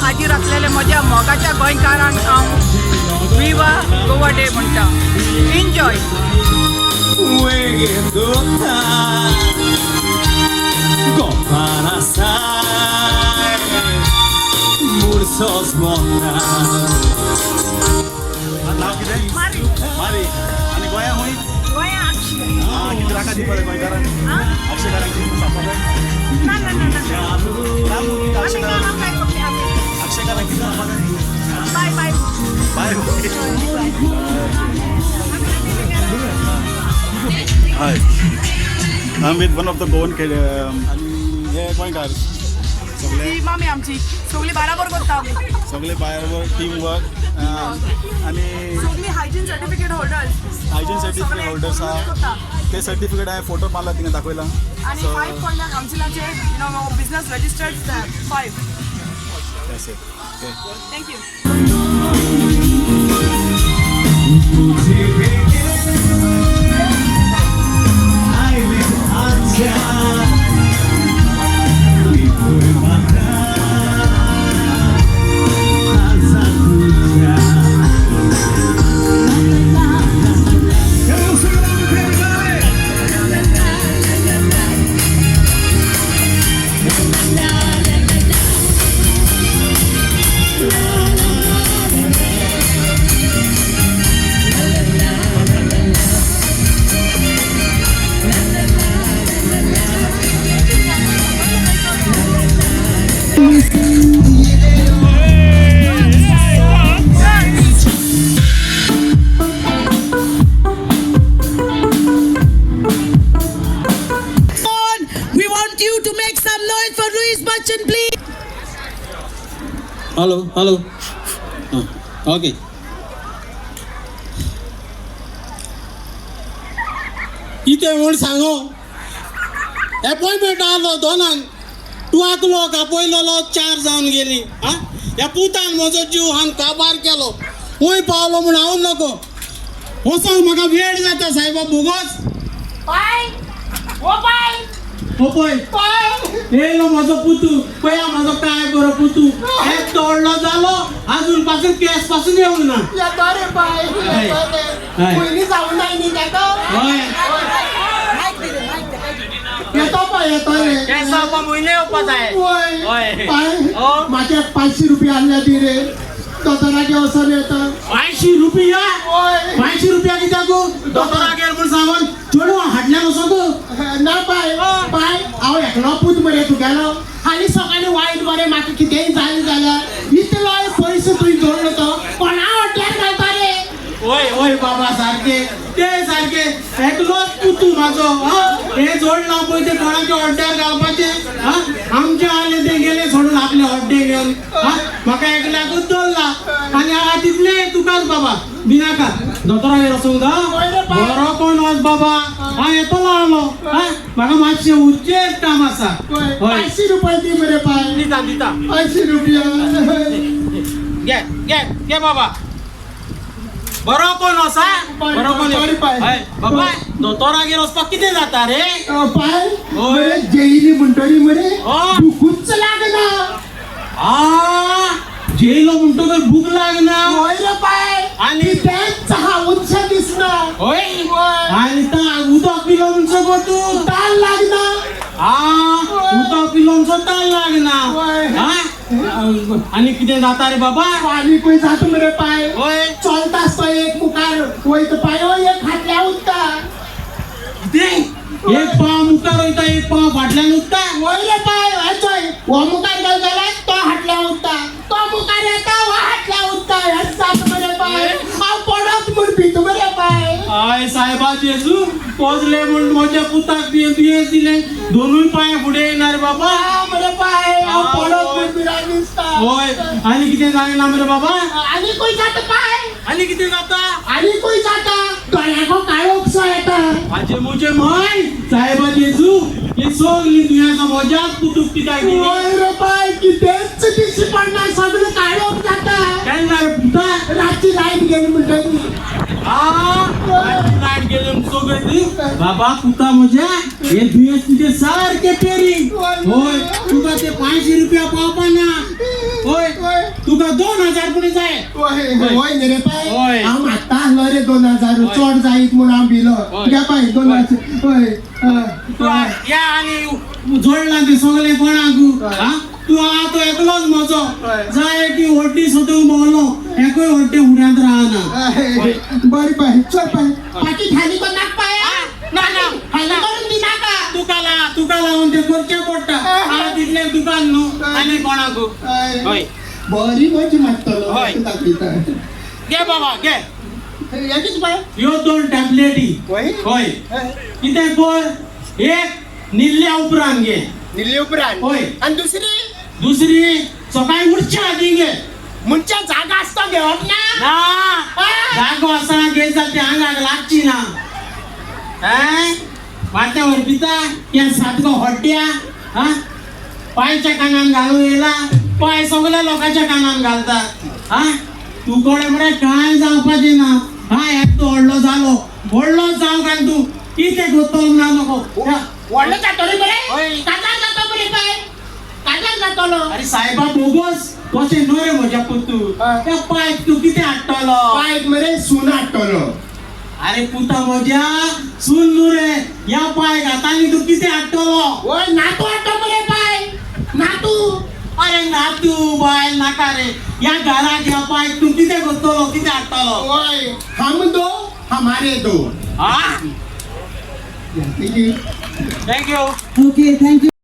हाजीर आसलेले म्हज्या मोगाच्या गोंयकारांक हांव विवा गोवा डे म्हणटा. एन्जॉय. नाव कितें? मारी. मारी. आनी गोंया खंय? गोंया आगशी. आं, कितें राखा दिवपा गोंयकारांक? आगशेकारांक कितें सांगपा जाय? ना ना ना ना. आमी कामां काय करता आमी. आगशेकारांक कितें सांगपा जाय? बाय बाय. बाय. Hi, I'm with one of the Goan आनी हे गोंयकार सगळे. टीम आमी आमची सगळी बराबर करता आमी. सगळे बरोबर टीम वर्क आनी सगळी hygiene certificate holders. Hygiene certificate holders आहा. ते सर्टिफिकेट हांवें फोटो मारला, थिंगा दाखयला. आनी फायव पडल्या कावन्सिलाचे you know business registered 5. That's it. Okay. Thank you. On. We want you to make some noise for Luis Bachchan, please. Hello, hello. Okay. कितें म्हूण सांगो, एपॉयटमेंट आहलो दोनांक, 2 o'clock आपयलोलो, 4 जावन गेली. आं, ह्या पुतान म्हजो जीव हांग काबार केलो. खंय पावलो म्हूण हांव नको वचोंक, म्हाका वेळ जाता सायबा बोगोस. हो पळय येयलो म्हजो पुतू. पळया म्हजो काय बरो पुतू. एक तोडलो जालो, आजून पासून केस पासून येवंक ना. येतो रे बाय. हय. हय. पयलीं जावं ना न्ही ताका. हय. येतो पाय, येतो रे. हय. वय पाय, म्हाज्या 500 रुपया आहल्या दी रे, दोतोरागे वचोन येता. 500 रुपया? वय. 500 रुपया कित्याक दोतोरागेर म्हूण सांगून चेडूं हाडल्यान वचोंक? ना पाय, पाय, हांव एकलो पूत मरे तुगेलो. हालीं सकाळीं वायट बरें म्हाका कितेंय जालें जाल्यार इतलो पयसो तुवें जोडलो तो कोणा हॉटेल घालता रे? वय वय बाबा, सारके ते सारके. एकलोच पुतू म्हाजो. हे जोडला पळय ते कोणाच्या हॉड्ड्यार घालपाचें? आं, आमचे आहले ते गेले सोडून आपले हॉड्डे घेवन. आं, म्हाका एकल्याकूच दवरला आनी आतां तितले तुकाच बाबा दिनाका. दोतोरागेर वचूंक जा, बरो कोण वच बाबा. हांव येतलो आहलो. आं, म्हाका मातशें उर्जेंट काम आसा. हय. 500 रुपया दी मरे पाय. दिता दिता. 500 रुपया. घे घे घे बाबा, बरो कोण वसा, बरो कोण. बरें पाय. हय बाबा, दोतोरागेर वचपाक कितें जाता रे? पाय. वय. मरे जेयली म्हणटरी मरे हय. भुकूच लागना. आ, जेयलो म्हणटकर भूक लागना? हय रे पाय. आनी? कितेंच खावनशें दिसना. हय, आनी उदक पिलो म्हणचो गो तूं? तान लागना. आ, उदक पिलो म्हणचो तान लागना? वय. आ, आनी कितें जाता रे बाबा? आनीकूय जाता मरे पाय. हय. चलता आसता एक मुखार वयता पाय, एक फाटल्या उरता. कितें, एक पांव मुखार वयता, एक पांव फाटल्यान उरता? वय रे पाय, हेचोय हो मुखार गेलो जाल्यार तो फाटल्या उरता, तो मुखार येता हो फाटल्या उरता. हेच जाता मरे पाय, हांव पडत म्हूण भिता मरे पाय. हय सायबा जेजू, पोजले म्हूण म्हज्या पुताक दुयेंस दिलें. दोनूय पांय फुडें येयना रे बाबा. मरे पाय, हांव पडत म्हूण भिरांत दिसता. हय, आनी कितें जायना मरे बाबा? आनीकूय जाता पाय. आनी कितें जाता? आनीकूय जाता, दोळ्यांको काळोखसो येता. हाजे मुजे म्हण सायबा जेजू, ही सगळी दुयेंसां म्हज्याच पुतूक कित्याक दिली? वय रे पाय, कितेंच दिश्टी पडना, सगळें काळोख जाता. केन्ना रे पुता? रातची लायट गेली म्हणटरी. आ, लायट गेली सगळी. बाबा पुता म्हज्या, हे दुयेंस तुजें सारकें पेरी. हय, तुका ते 500 रुपया पावपा ना. हय. तुका 2000 पुणी जाय. वय वय न्ही रे पाय. हय. हांव मागता आसलो रे 2000. हय. चड जायत म्हूण हांव भिलो. हय. घे पाय 2000. हय. तूं या आनी जोडला ते सगळे कोणाक हा? तूं आतां एकलोच म्हजो. हय. जाय की व्हडली सोदूंक भोंवलो, एकूय व्हडली फुड्यांत रावना. बरें पाय, चल पाय. पाकीट खाली कर नाक पाय. ना ना. खाली करून दी नाका. तुका लागून ते करचें पडटा. आतां तितलें दुकान न्हू आनी कोणाक. हय. बरी मजा मारतलो. हय. दाखयता. घे बाबा घे. हेच पाय. ह्यो दोन टॅबलेटी. वय. हय, कितें कर, एक निल्ल्या उपरांत घे. निल्ले उपरांत? हय. आनी दुसरी? दुसरी सकाळी उठच्या आदी घे. मनच्या जागा आसता घेवप ना? ना, जागो आसतना घे जाल्यार ते आंगाक लागची ना. हें वाट्यावर पिता या सातगो हड्ड्या हा पायच्या कानान घालून येयला. पाय सगळ्या लोकांच्या कानान घालता. हा तूं कोणे मरे कांय जावपाचें ना. हा एक तूं व्हडलो जालो, व्हडलो जावंक आनी तूं कितें करतलो म्हणा नको. व्हडलो जातलो मरे. हय. काजार जातो मरे पाय, काजार जातलो. अरे साहेबा बोगस तशें न्हय रे म्हज्या पुतू. हय. त्या पायक तूं कितें हाडटलो? पायक मरे सून हाडटलो. अरे पुता म्हज्या, सून न्हू रे, ह्या पायक हातांनी तूं कितें हाडटलो? वय, नातू हाडटलो मरे पाय, नातू. अरे नातू बायल नाका रे. ह्या घराक ह्या पायक तूं कितें करतलो, कितें हाडटलो? वय, हम दो हमारे दो. हा. Thank you. Thank you. Okay, thank you.